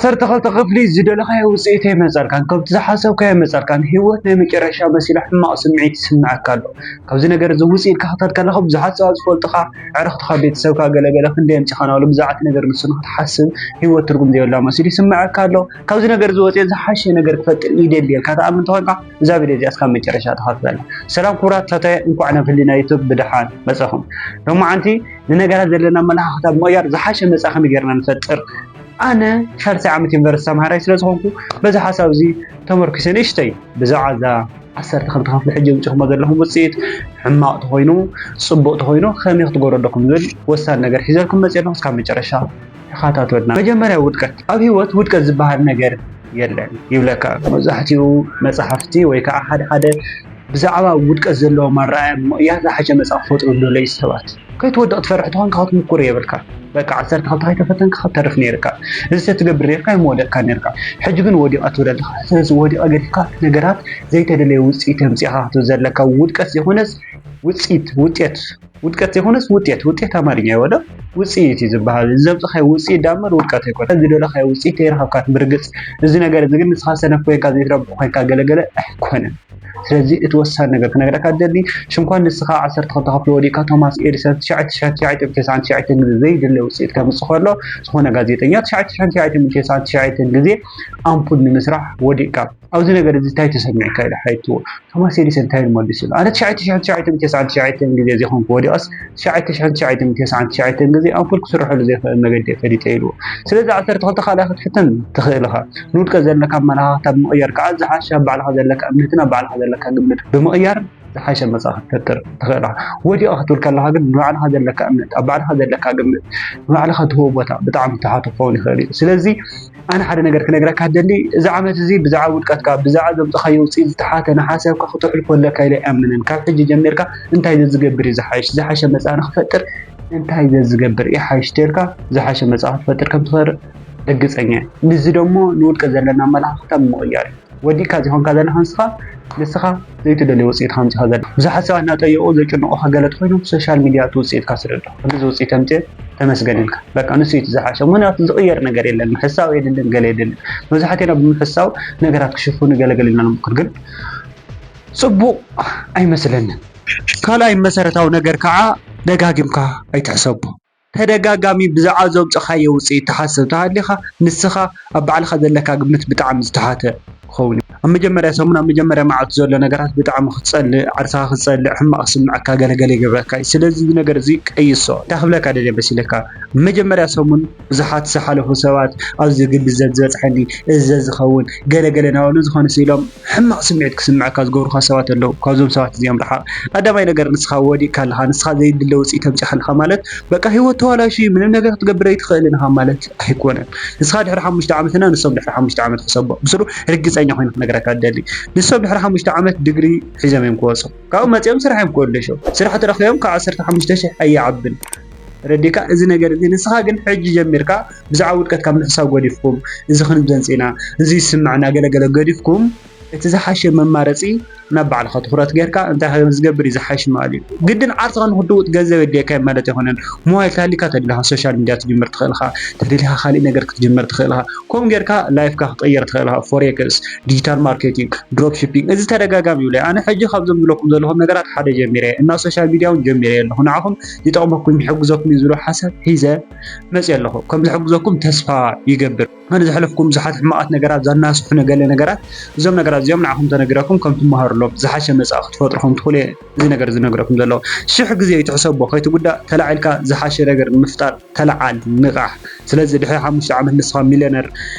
ዓሰርተ ክልተ ክፍሊ ዝደለኻዮ ውፅኢት ኣይመፀልካን፣ ከምቲ ዝሓሰብካዮ ኣይመፀልካን። ህይወት ናይ መጨረሻ መሲላ ሕማቕ ስምዒት ይስምዐካ ኣሎ። ካብዚ ነገር እዚ ውፅእ ኢልካ ክትኸድ ከለኻ ብዙሓት ሰባት ዝፈልጡኻ፣ ኣዕርኽትኻ፣ ቤተሰብካ፣ ገለገለ ክንደይ ኣምፂኻ ናብሉ ብዛዕባ እቲ ነገር ንሱ ንክትሓስብ ህይወት ትርጉም ዘይብላ መሲሉ ይስምዐካ ኣሎ። ካብዚ ነገር እዚ ወፂአ ዝሓሸ ነገር ክፈጥር ይደሊ ኢልካ ትኣምን እንተኾንካ እዛ ቪድዮ እዚኣ እስካብ መጨረሻ ተኸታተላ። ሰላም ክቡራት ተኸታታይ፣ እንኳዕ ናብ ህሊና ዩቱብ ብደሓን መጻኹም። ሎማዓንቲ ንነገራት ዘለና ኣመለኻኽታ ብምቕያር ዝሓሸ መጻኢ ከመይ ጌርና ንፈጥር? ኣነ ሳልሳይ ዓመት ዩኒቨርሲቲ ተምሃራይ ስለ ዝኾንኩ በዚ ሓሳብ እዚ ተመርኩሰ ንእሽተይ ብዛዕባ እዛ ዓሰርተ ክልተ ክፍሊ ሕጂ ኣምጺኹሞ ዘለኹም ውጽኢት ሕማቕ ተኾይኑ ጽቡቕ ተኾይኑ ከመይ ክትገብሩ ኣለኩም ዝብል ወሳኒ ነገር ሒዘልኩም መጺአ ኣለኹ። እስካብ መጨረሻ ተኸታተሉና። መጀመርያ ውድቀት። ኣብ ህይወት ውድቀት ዝበሃል ነገር የለን ይብለካ። መብዛሕትኡ መጽሓፍቲ ወይ ከዓ ሓደ ሓደ ብዛዕባ ውድቀት ዘለዎም ኣረኣእያ ብምቕያር ዝሓሸ መጻኢ ክፈጥሩ ዝደለዩ ሰባት። ከይትወድቕ ትፈርሕ ተኾንካ ክትምኩር የብልካ። በቃ ዓሰርተ ክልተ ከይተፈተንካ ክትተርፍ ነይርካ። እዚ ተትገብር ነይርካ ኣይምወደቕካ ነይርካ። ሕጂ ግን ወዲቐ ትብል ኣለኻ። ስለዚ ወዲቐ ገዲፍካ ነገራት ዘይተደለየ ውጽኢት ኣምጺእኻ ክትብል ዘለካ ውድቀት ዘይኮነስ ውጽኢት፣ ውጤት፣ ውድቀት ዘይኮነስ ውጤት፣ ውጤት ኣማርኛ ይወደቕ ውጽኢት እዩ ዝበሃል። እዚ ዘምጽኻዮ ውጽኢት ዳኣ እምበር ውድቀት ኣይኮነን። ዝደለኻዮ ውጽኢት ተይረኸብካ ትምርግጽ። እዚ ነገር እዚ ግን ንስኻ ሰነፍ ኮይንካ ዘይትረብሕ ኮይንካ ገለገለ ኣይኮነን። ስለዚ እቲ ወሳኒ ነገር ክነግረካ ደሊ ሽንኳን ንስኻ ዓሰርተ ክልተ ክፍሊ ወዲእካ ቶማስ ኤዲሰን ትሽዓተ ሽሕን ትሽዓተ ሚእትን ተስዓን ትሽዓተን ግዜ ዘይድለ ውጽኢት ከምጽእ ከሎ ዝኾነ ጋዜጠኛ ትሽዓተ ሽሕን ትሽዓተ ሚእትን ተስዓን ትሽዓተን ግዜ ኣምፑል ንምስራሕ ወዲእካ ኣብዚ ነገር እዚ እንታይ ተሰሚዕካ ኢለ ሓይትዎ። ቶማስ ኤዲሰን እንታይ ኢሉ መሊሱሉ? ኣነ ትሽዓተ ሽሕን ትሽዓተ ሚእትን ተስዓን ትሽዓተን ግዜ ዘይኮንኩ ወዲቐስ ትሽዓተ ሽሕን ትሽዓተ ሚእትን ተስዓን ትሽዓተን ግዜ ኣምፑል ክስርሐሉ ዘይኽእል መገዲ እየ ፈሊጠ ኢልዎ። ስለዚ ዓሰርተ ክልተ ካልኣይ ክትፍትን ትኽእል ኢኻ። ንውድቀት ዘለካ ኣመለኻኽታ ብምቕያር ከዓ ዝሓሸ ኣብ ባዕልኻ ዘለካ እምነትን ኣብ ባዕልኻ ዘለካ ግምት ብምቕያር ዝሓሸ መጻኢ ክትፈጥር ትኽእል ኢኻ። ወዲቐ ክትብል ከለኻ ግን ንባዕልኻ ዘለካ እምነት፣ ኣብ ባዕልኻ ዘለካ ግምት፣ ንባዕልኻ ትህቦ ቦታ ብጣዕሚ ትሓት ክኸውን ይኽእል እዩ። ስለዚ ኣነ ሓደ ነገር ክነግረካ ደሊ፣ እዚ ዓመት እዚ ብዛዕባ ውድቀትካ፣ ብዛዕባ ዘምጽኻዮ ውጽኢት ዝተሓተ ንሓሳብካ ክተሕልፎ ኣለካ ኢለ ኣይኣምንን። ካብ ሕጂ ጀሚርካ እንታይ ዘዝገብር እዩ ዝሓይሽ? ዝሓሸ መጻኢ ንክፈጥር እንታይ ዘዝገብር ይሓይሽ ተልካ ዝሓሸ መጻኢ ክትፈጥር ከም ትኽእል ርግጸኛ እየ። ንዚ ደሞ ንውድቀት ዘለና ኣመለኻኽታ ምቕያር እዩ። ወዲእካ ዘይኮንካ ዘለኻ ንስኻ፣ ንስኻ ዘይትደልዮ ውጽኢት ከምጽኻ ዘላ። ብዙሓት ሰባት እናጠየቑ ዘጭንቑኻ ገለ ተኾይኖም ሶሻል ሚድያ እቲ ውጽኢትካ ስደዶ። ከምዚ ውጽኢት ኣምጽእ ተመስገን ኢልካ። በቃ ንሱ እዩ እቲ ዝሓሸ። ምኽንያቱ ዝቕየር ነገር የለን። ምሕሳው የድልን፣ ገለ የድልን። መብዛሕትኤና ብምሕሳው ነገራት ክሽፍኑ ገለገለ ኢና ንሞክር፣ ግን ጽቡቕ ኣይመስለንን። ካልኣይ መሰረታዊ ነገር ከዓ ደጋጊምካ ኣይትሕሰቦ። ተደጋጋሚ ብዛዕባ ዘምጽኻዮ ውጽኢት ትሓስብ ተሃሊኻ ንስኻ ኣብ ባዕልኻ ዘለካ ግምት ብጣዕሚ ዝተሓተ ክኸውን እዩ። ኣብ መጀመርያ ሰሙን፣ ኣብ መጀመርያ መዓልቲ ዘሎ ነገራት ብጣዕሚ ክትጸልእ፣ ዓርስኻ ክትጸልእ፣ ሕማቕ ክስምዐካ ገለገለ ይገብረካ እዩ። ስለዚ እዚ ነገር እዚ ቀይሶ። እንታይ ክብለካ ደልየ መሲለካ? መጀመርያ ሰሙን ብዙሓት ዝሓለፉ ሰባት ኣብዚ ግዲ ዘዝበጽሐኒ፣ እዚ ዘዝኸውን፣ ገለገለ ናበሉ ዝኾነ ስኢሎም ሕማቕ ስምዒት ክስምዐካ ዝገብሩኻ ሰባት ኣለዉ። ካብዞም ሰባት እዚኦም ርሓቕ። ቀዳማይ ነገር ንስኻ ወዲቕካ ኣለኻ። ንስኻ ዘይድለ ውጽኢት ኣምጺእካ ኣለኻ ማለት በቃ ህይወት ተዋላሽዩ ምንም ነገር ክትገብር ኣይትኽእልን ኢኻ ማለት ኣይኮነን። ንስኻ ድሕሪ ሓሙሽተ ዓመትና ንሶም ድሕሪ ሓሙሽተ ዓመት ሕሰቦ። ብስሩ ርግጸኛ ኮይኑ ክነግረካ እደሊ። ንሶም ድሕሪ ሓሙሽተ ዓመት ድግሪ ሒዞም እዮም ክወጹ። ካብኡ መጺኦም ስራሕ እዮም ክወደሾ። ስራሕ ተረኺቦም ካብ ዓሰርተ ሓሙሽተ ሽሕ ኣይዓብን። ረዲካ እዚ ነገር እዚ ንስኻ ግን ሕጂ ጀሚርካ ብዛዕባ ውድቀት ካብ ምሕሳብ ገዲፍኩም እዚ ክንብዘንጽና እዚ ይስምዕና ገለገለ ገዲፍኩም እቲ ዝሓሸ መማረጺ ናብ ባዕልኻ ትኹረት ጌርካ እንታይ ከም ዝገብር እዩ ዝሓይሽ ምባል እዩ። ግድን ዓርስኻ ንኽትልውጥ ገንዘብ የድልየካ እዩ ማለት ኣይኮነን። ሞባይል ተሃሊካ ተደሊኻ ሶሻል ሚድያ ትጅምር ትኽእል ኢኻ፣ ተደሊኻ ካሊእ ነገር ክትጅምር ትኽእል ኢኻ። ከምኡ ጌርካ ላይፍካ ክትቕይር ትኽእል ኢኻ። ፎሬክስ፣ ዲጂታል ማርኬቲንግ፣ ድሮፕ ሺፒንግ፣ እዚ ተደጋጋሚ ይብለ። ኣነ ሕጂ ካብዞም ዝብለኩም ዘለኹም ነገራት ሓደ ጀሚረ እና ሶሻል ሚድያ እውን ጀሚረ ኣለኹ። ንዓኹም ይጠቕመኩም ይሕግዘኩም እዩ ዝብሎ ሓሳብ ሒዘ መፅየ ኣለኹ። ከም ዝሕግዘኩም ተስፋ ይገብር። ኣነ ዘሕለፍኩም ብዙሓት ሕማቓት ነገራት፣ ዘናስሑ ነገለ ነገራት፣ እዞም ነገራት እዚኦም ንዓኹም ተነግረኩም ከም ትመሃሩሎም፣ ዝሓሸ መጻኢ ክትፈጥሩ ከም ትኽእሉ እየ እዚ ነገር ዝነግረኩም ዘለኹ። ሽሕ ግዜ እዩ ትሕሰቦ፣ ከይትጉዳእ ተላዒልካ ዝሓሸ ነገር ንምፍጣር ተለዓል፣ ንቓሕ። ስለዚ ድሕሪ ሓሙሽተ ዓመት ንስኻ ሚልዮነር፣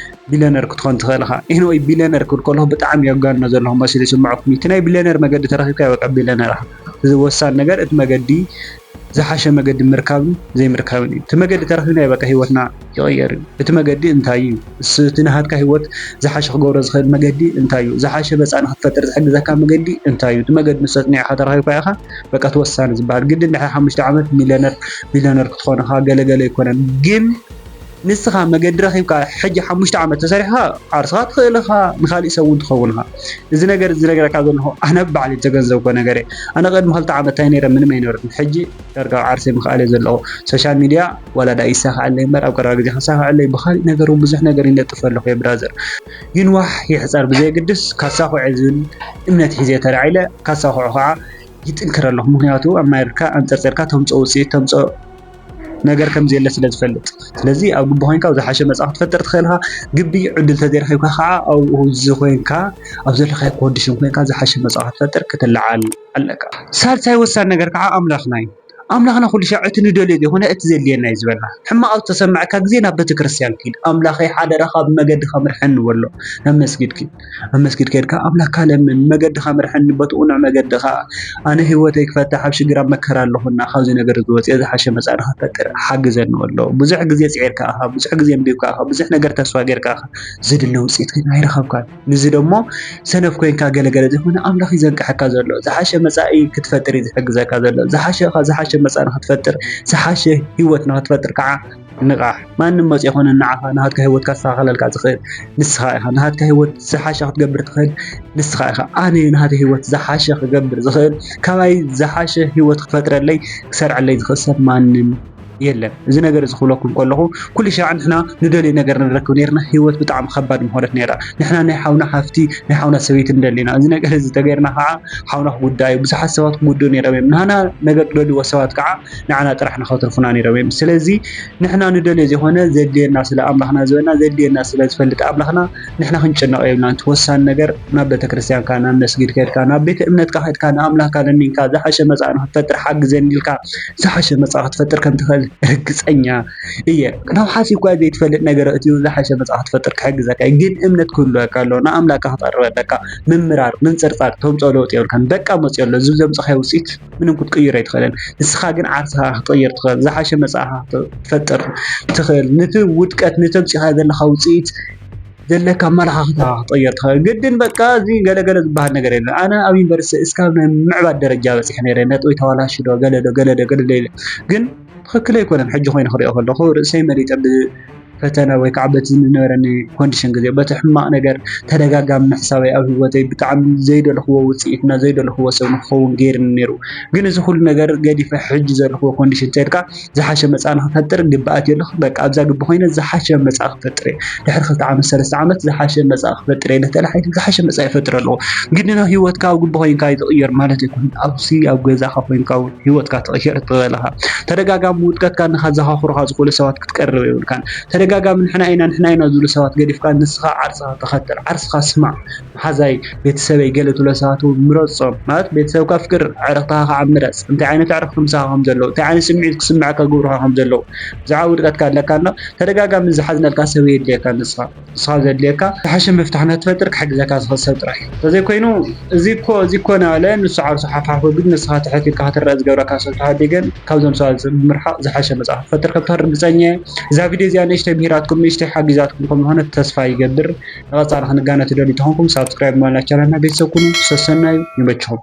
ቢልዮነር ክትኾን ትኽእል ኢኻ። ኢንወይ ቢልዮነር ክብል ከለኹ ብጣዕሚ የጋንኖ ዘለኹ መሲሉ ይስምዐኩም እዩ። እቲ ናይ ቢልዮነር መገዲ ተረኺብካዮ በቃ ቢልዮነር ኢኻ። እዚ ወሳኒ ነገር እቲ መገዲ ዝሓሸ መገዲ ምርካብን ዘይምርካብን እዩ። እቲ መገዲ ተረኺብናዮ በቃ ህይወትና ይቕየር እዩ። እቲ መገዲ እንታይ እዩ? እሱ እቲ ናሃትካ ህይወት ዝሓሸ ክገብሮ ዝኽእል መገዲ እንታይ እዩ? ዝሓሸ መጻኢ ንኽትፈጥር ዝሕግዘካ መገዲ እንታይ እዩ? እቲ መገዲ ንሱ ኣጽኒዕካ ተረኺብካዮ ኢኻ በቃ እቲ ወሳኒ ዝበሃል። ግድን ድሕሪ ሓሙሽተ ዓመት ሚልዮነር፣ ቢልዮነር ክትኾን ኢኻ ገለ ገለ ኣይኮነን። ግን ንስኻ መገዲ ረኺብካ ሕጂ ሓሙሽተ ዓመት ተሰሪሕኻ ዓርስኻ ትኽእል ኢኻ፣ ንኻሊእ ሰብ እውን ትኸውን ኢኻ። እዚ ነገር እዚ ዝነግረካ ዘለኹ ኣነ ባዕለይ ዝተገንዘብኩ ነገር እየ። ኣነ ቅድሚ ክልተ ዓመት እንታይ ነይረ? ምንም ኣይነበርኩን። ሕጂ ዳርጋ ዓርሰይ ምኽኣል እየ ዘለኹ። ሶሻል ሚድያ ዋላ ደኣ ይሳኽዐለይ እምበር ኣብ ቀረባ ግዜ ከሳኽዐለይ፣ ብኻሊእ ነገር እውን ብዙሕ ነገር ይነጥፍ ኣለኹ እየ ብራዘር። ይንዋሕ ይሕጸር ብዘየግድስ ካሳኹዐ ዝብል እምነት ሒዘ ተራዒለ፣ ካሳኹዑ ከዓ ይጥንክር ኣለኹ። ምኽንያቱ ኣብ ማይ ርካ ኣንጸርጺርካ ተምጽኦ ውጽኢት ተምጽኦ ነገር ከም ዘየለ ስለ ዝፈልጥ። ስለዚ ኣብ ግቢ ኮይንካ ኣብ ዝሓሸ መጻኢ ክትፈጥር ትኽእል ኢኻ። ግቢ ዕድል ተዘይረኺብካ ከዓ ኣብኡ እዚ ኮይንካ ኣብ ዘለኻዮ ኮንዲሽን ኮይንካ ዝሓሸ መጻኢ ክትፈጥር ክትለዓል ኣለካ። ሳልሳይ ወሳኒ ነገር ከዓ ኣምላኽና እዩ። ኣምላኽና ኩሉ ሻዕ እቲ ንደልዮ ዘይኮነ እቲ ዘድልየና እዩ ዝበልና። ሕማቕ ኣብ ዝተሰማዕካ ግዜ ናብ ቤተክርስትያን ኪድ። ኣምላኸይ ሓደራኻ ኣብ መገድኻ ምርሐኒ በሎ። ናብ መስጊድ ኪድ። ኣብ መስጊድ ከድካ ኣምላኽካ ለምን፣ መገድኻ ምርሐኒ በቲ ቅኑዕ መገድኻ። ኣነ ህይወተይ ክፈትሕ ኣብ ሽግር ኣብ መከራ ኣለኹና፣ ካብዚ ነገር እዚ ወፅየ ዝሓሸ መጻኢ ንኽፈጥር ሓግዘኒ በሎ። ብዙሕ ግዜ ፅዒርካ ኢኻ፣ ብዙሕ ግዜ ኣንቢብካ ኢኻ፣ ብዙሕ ነገር ተስፋ ጌርካ ኢኻ። ዝድለ ውፅኢት ግን ኣይረኸብካን። ንዚ ደሞ ሰነፍ ኮይንካ ገለገለ ዘይኮነ ኣምላኽ እዩ ዘንቅሐካ ዘሎ። ዝሓሸ መጻኢ ክትፈጥር እዩ ዝሕግዘካ ዘሎ። ዝሓሸ ዝሓሸ መጻኢ ንኽትፈጥር፣ ዝሓሸ ህይወት ንኽትፈጥር ከዓ ንቓሕ። ማንም መጺኡ ኣይኮነን ንዓኻ ናሃትካ ህይወት ካስተኻኸለልካ ዝኽእል ንስኻ ኢኻ። ናሃትካ ህይወት ዝሓሸ ክትገብር ትኽእል ንስኻ ኢኻ። ኣነ ናሃተይ ህይወት ዝሓሸ ክገብር ዝኽእል፣ ካባይ ዝሓሸ ህይወት ክፈጥረለይ ክሰርዐለይ ዝኽእል ሰብ ማንም የለን። እዚ ነገር እዚ ክብለኩም ከለኹ ኩሉ ሻዕ ንሕና ንደልዮ ነገር ንረክብ ነርና። ህይወት ብጣዕሚ ከባድ ምኾነት ነይራ። ንሕና ናይ ሓውና ሃፍቲ ናይ ሓውና ሰበይቲ ንደሊ ኢና። እዚ ነገር እዚ ተገይርና ከዓ ሓውና ክጉዳእ እዩ። ብዙሓት ሰባት ክጉድኡ ነይሮም እዮም። ንሃና ነገር ዝደልይዎ ሰባት ከዓ ንዓና ጥራሕ ንኸትርፉና ነይሮም እዮም። ስለዚ ንሕና ንደልዮ ዘይኮነ ዘድልየና ስለ ኣምላኽና ዝበልና ዘድልየና ስለ ዝፈልጥ ኣምላኽና ንሕና ክንጭነቕ የብልና። እቲ ወሳኒ ነገር ናብ ቤተክርስትያንካ ናብ መስጊድ ከድካ ናብ ቤተ እምነትካ ከድካ ንኣምላኽካ ለሚንካ ዝሓሸ መጻኢ ንክትፈጥር ሓግዘኒ ኢልካ ዝሓሸ መጻኢ ክትፈጥር ከም ትኽእል ርግጸኛ እየ። ናብ ሓሲ እኳ ዘይትፈልጥ ነገር እትዩ ዝሓሸ መጻኢ ክትፈጥር ክሕግዘካ እዩ። ግን እምነት ክህልወካ ኣለዎ። ንኣምላኽካ ክትቐርብ ኣለካ። ምምራር፣ ምንጽርጻር ተምጽኦ ለውጢ የብልካን። በቃ መጽዮ ኣሎ። እዚ ዘምጽኻዮ ውጽኢት ምንም ክትቅይሮ ኣይትኽእልን። ንስኻ ግን ዓርስኻ ክትቕይር ትኽእል። ዝሓሸ መጻኢኻ ክትፈጥር ትኽእል። ነቲ ውድቀት፣ ነቲ ኣምጺኻዮ ዘለኻ ውጽኢት ዘለካ ኣመለኻኽታ ክትቕይር ትኽእል። ግድን በቃ እዚ ገለገለ ዝበሃል ነገር የለን። ኣነ ኣብ ዩኒቨርሲቲ እስካብ ናይ ምዕባድ ደረጃ በጺሐ ነይረ። ነጥበይ ተባላሽዩ ዶ ገለ ዶ ገለ ዶ ገለ ዶ ኢለ። ግን ትኽክል ኣይኮነን። ሕጂ ኮይኑ ክሪኦ ከለኹ ርእሰይ መሊጠ ብፈተነ ወይ ከዓ በቲ ዝነበረኒ ኮንዲሽን ግዜ በቲ ሕማቕ ነገር ተደጋጋሚ ምሕሳበይ ኣብ ህይወተይ ብጣዕሚ ዘይደለኽዎ ውፅኢትና ዘይደለኽዎ ሰብ ንክኸውን ገይርኒ ነይሩ። ግን እዚ ኩሉ ነገር ገዲፈ ሕጂ ዘለኽዎ ኮንዲሽን ተልካ ዝሓሸ መጻኢ ንክፈጥር ግብኣት የለኹ። በቃ ኣብዛ ግቢ ኮይነ ዝሓሸ መጻኢ ክፈጥር እየ። ድሕሪ ክልተ ዓመት ሰለስተ ዓመት ዝሓሸ መጻኢ ክፈጥር እየ። ለተለ ሓይሊ ዝሓሸ መጻኢ ይፈጥር ኣለኹ። ግድና ህይወትካ ኣብ ግቢ ኮይንካ እዩ ዝቕየር ማለት ኣይኮነን። ኣብዚ ኣብ ገዛኻ ኮይንካ እውን ህይወትካ ትቕየር ትኽእል ኢኻ። ተደጋጋሚ ውድቀትካ ንኸዘኻኽሩኻ ዝኽእሉ ሰባት ክትቀርብ የብልካን። ተደጋጋሚ ንሕና ኢና ንሕና ኢና ዝብሉ ሰባት ገዲፍካ ንስኻ ዓርስኻ ተኸተል፣ ዓርስኻ ስማዕ። መሓዛይ፣ ቤተሰበይ ገለ ትብሎ ሰባት እውን ምረጾም። ማለት ቤተሰብካ ኣፍቅር፣ ዕርኽትኻ ከዓ ምረጽ። እንታይ ዓይነት ኣዕርኽቲ ምሳኻ ከም ዘለዉ፣ እንታይ ዓይነት ስምዒት ክስምዐካ ክገብሩኻ ከም ዘለዉ። ብዛዕባ ውድቀትካ ኣለካ ኣሎ ተደጋጋሚ ዝሓዝነልካ ሰብ የድልየካ ንስኻ። ንስኻ ዘድልየካ ዝሓሸ ምፍታሕ ንክትፈጥር ክሕግዘካ ዝኽእል ሰብ ጥራሕ እዩ። እንተዘይኮይኑ እዚ እኮ እዚ እኮ እናበለ ንሱ ዓርሱ ሓፍሓፍ ግን ንስኻ ትሕት ኢልካ ክትረአ ዝገብረካ ሰብ ተሃልዩ ግን ካብዞም ሰባት ብምርሓቕ ዝሓሸ መጻኢ ክትፈጥር ከም ትኽእል ርግጸኛ እየ። እዛ ቪድዮ እዚኣ ንእሽተይ ምሂራትኩም ንእሽተይ ሓጊዛትኩም ከም ዝኾነት ተስፋ ይገብር። ንቐጻሊ ክንጋነ ትደልዩ ተኾንኩም ሳብስክራይብ ማለት ቻናልና ቤተሰብ ኩኑ። ሰሰናዩ ይመችኹም።